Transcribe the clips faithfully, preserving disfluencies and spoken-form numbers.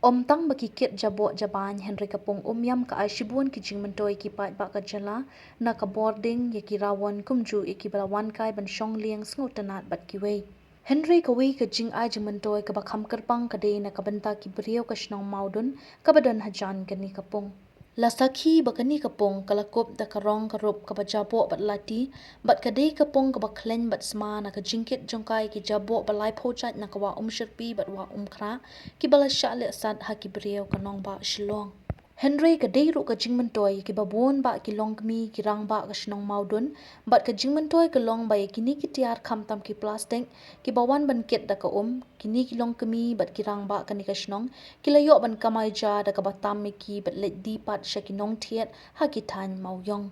Ym tang ba ki kit jaboh jabain, hynrei ka pung Umiam ka ai shibun ki jingmyntoi ki paidbah ka jylla, na ka bording ïa ki rawon kumjuh ïa kiba la wan kai ban shong lieng sngewtynnad bad kiwei. Hynrei kawei ka jingai jingmyntoi kaba kham kyrpang ka dei na ka bynta ki briew ka shnong Mawdun kaba don hajan kane ka pung. La sakhi ba kane ka pung ka la kup da ka rong ka rup kaba jaboh bad lati, bad ka dei ka pung kaba khleiñ bad sma na ka jingkit jong ka ïa ki jaboh ba laiphew jait na ka Wah Umshyrpi bad Wah Umkhrah, kiba la shah leh sat ha ki briew ka nongbah Shillong. Hynrei ka dei ruh ka jingmyntoi ïa kiba bun bah ki longkmie ki rangbah ka shnong Mawdun, bad ka jingmyntoi ka long ba ïa kine ki tiar khamtam ki plastik, kiba wan ban kit da ka um, kine ki longkmie bad ki rangbah kane ka shnong ki la ïoh ban kamai ja da kaba tam ïa ki bad leit die pat sha ki nongthied ha ki thaiñ Mawïong.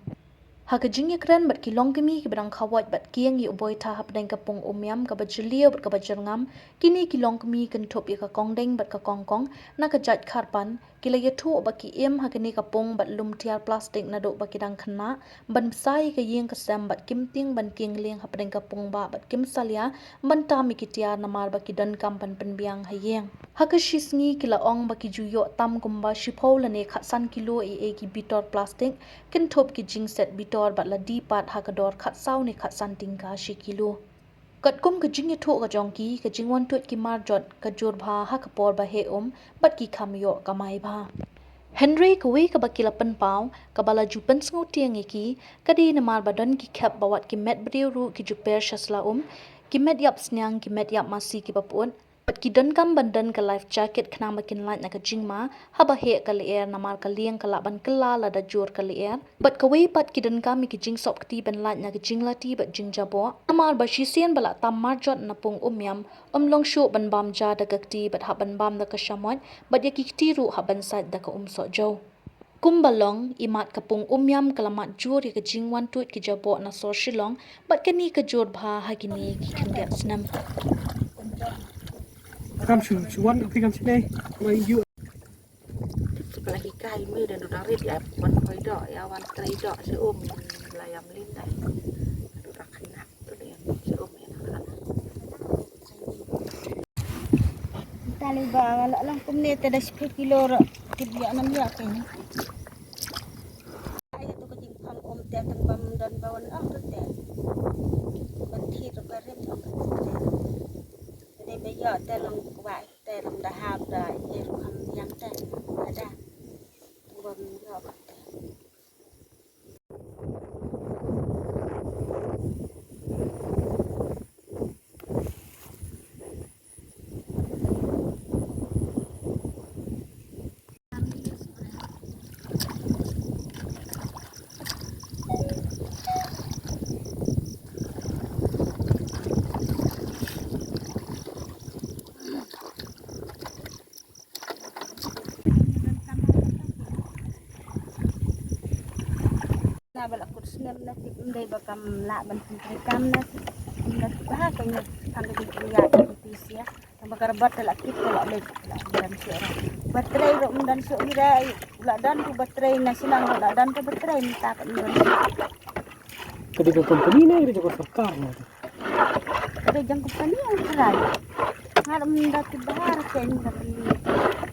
Ha ka jingïakren bad ki longkmie kiba dang khawait bad kieng ïa u boitha hapdeng ka pung Umiam kaba jylliew bad kaba jyrngam, kine ki longkmie kynthup ïa ka kongdeng bad ka kongkong na ka jait kharpan, ki la ïathuh ba ki im ha kane ka pung bad lum tiar plastik naduh ba ki dang khynnah, ban bsa ïa ka ïing ka sem bad kim tieng ban kieng lieng hapdeng ka pung bah bad kim salia ban tam ïa ki tiar namar ba ki donkam ban pynbiang ha ïing. Ha ka shi sngi ki la ong ba ki ju ïoh tam kumba shiphew lane khatsan kilo ei ei ki bitor plastik, kynthup ki jingset bitor bad la die pat ha ka dor khatsaw ne khatsan tyngka shi kilo. Katkum ka jingïathuh ka jong ki, ka jingwan tuid ki marjot ka jur bha ha ka por ba heh um bad ki kham ïoh kamai bha. Hynrei kawei kaba ki la pynpaw, kaba la ju pynsngewtieng ïa ki, ka dei namar ba don ki khep ba wat ki met briew ruh ki ju per sha sla um, ki met ïap sniang, ki met ïap masi kiba pyut, bad ki donkam ban don ka life jacket khnang ba kin lait na ka jingma haba heh ka lyer, namar ka lieng ka lah ban kylla lada jur ka lyer. Bad kawei pat ki donkam ïa ki jingsop kti ban lait na ka jinglati bad jingjaboh, namar ba shisien ba la tam marjot na pung Umiam, ym long shuh ban bam ja da ka kti bad hap ban bam da ka shamoit, bad ïa ki kti ruh hap ban sait da ka um sohjew. Kumba long, imat ka pung Umiam ka la mad jur ïa ka jingwan tuid ki jaboh na sor Shillong, bad kane ka jur bha ha kine ki khyndiat snem. Kam shu, shu wan, phi kam shu dei. Wai yu. Tip shu pala ki kai me dan dang rit ïa wan koi doh, ïa wan trei doh sha um, la ïam lin dai. Dang khynnah tu dei sha um ïa na. Tali ba nga la long kumne te da shiphew kilo ruh tip ïa nam ïa kane. Ai tu ka jingphang um te tang bam don ba wan ong tu te. Ban thied ruh ka rim ong ka tu te. Te ba ïa te long kwai te long da hap da ïa ruh am ïam te. Ada. Tang bam ïa ka te. Na ba la kut snem na tip ym dei ba kam lah ban pyntrei kam na tip. Ym na tip ha ka ngi tang ka jingpynïaid ka pisa. Tang ba ka robot te la kit te la leit la dan shuh. Ba trei ruh ym dan shuh ïa ra la dan tu ba trei na shnong ruh la dan tu ba trei mynta ka ym dan shuh. Ka dei ka company ne ka dei ka sorkar ne? Ka dei jong company ïa u trai. Nga ruh ym da tip bha ruh te ym da pynlong.